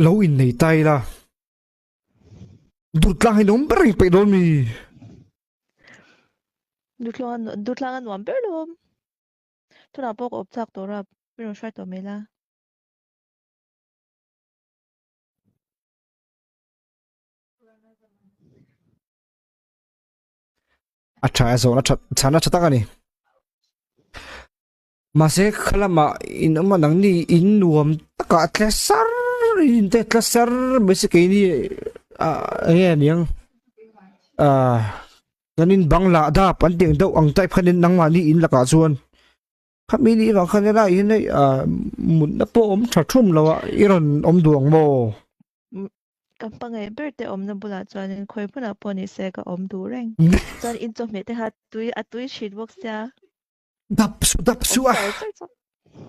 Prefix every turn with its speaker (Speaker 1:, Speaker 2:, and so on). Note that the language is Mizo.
Speaker 1: Lo innei ta ila Durtlang hi nuam ber reng peih dawn mi?
Speaker 2: Durtlang a nuam ber lo awm. Tunah pawh ka awp chak tawh rap, min rawn hruai tawh mai la.
Speaker 1: A tha e zawhna tha chhana tha tak a ni. Mahse khalamah in awm a nangni in nuam takah tla sar in te tla sar mai se keini ah enge aniang ah kan in bang lah dap an tih ang deuh ang type khanin nangmahni in lakah chuan khami nih vang khan helaiah hian hei ah mutna pawh awm tha thum lo a i rawn awm duh ang maw?
Speaker 2: Ka hmangaih ber te awmna bulah chuanin khawi hmunah pawh ni se ka awm duh reng. Chuan in chawhmeh te kha tui a tui thin bawk sia.
Speaker 1: Dap su dap su a.
Speaker 2: Awm char char char.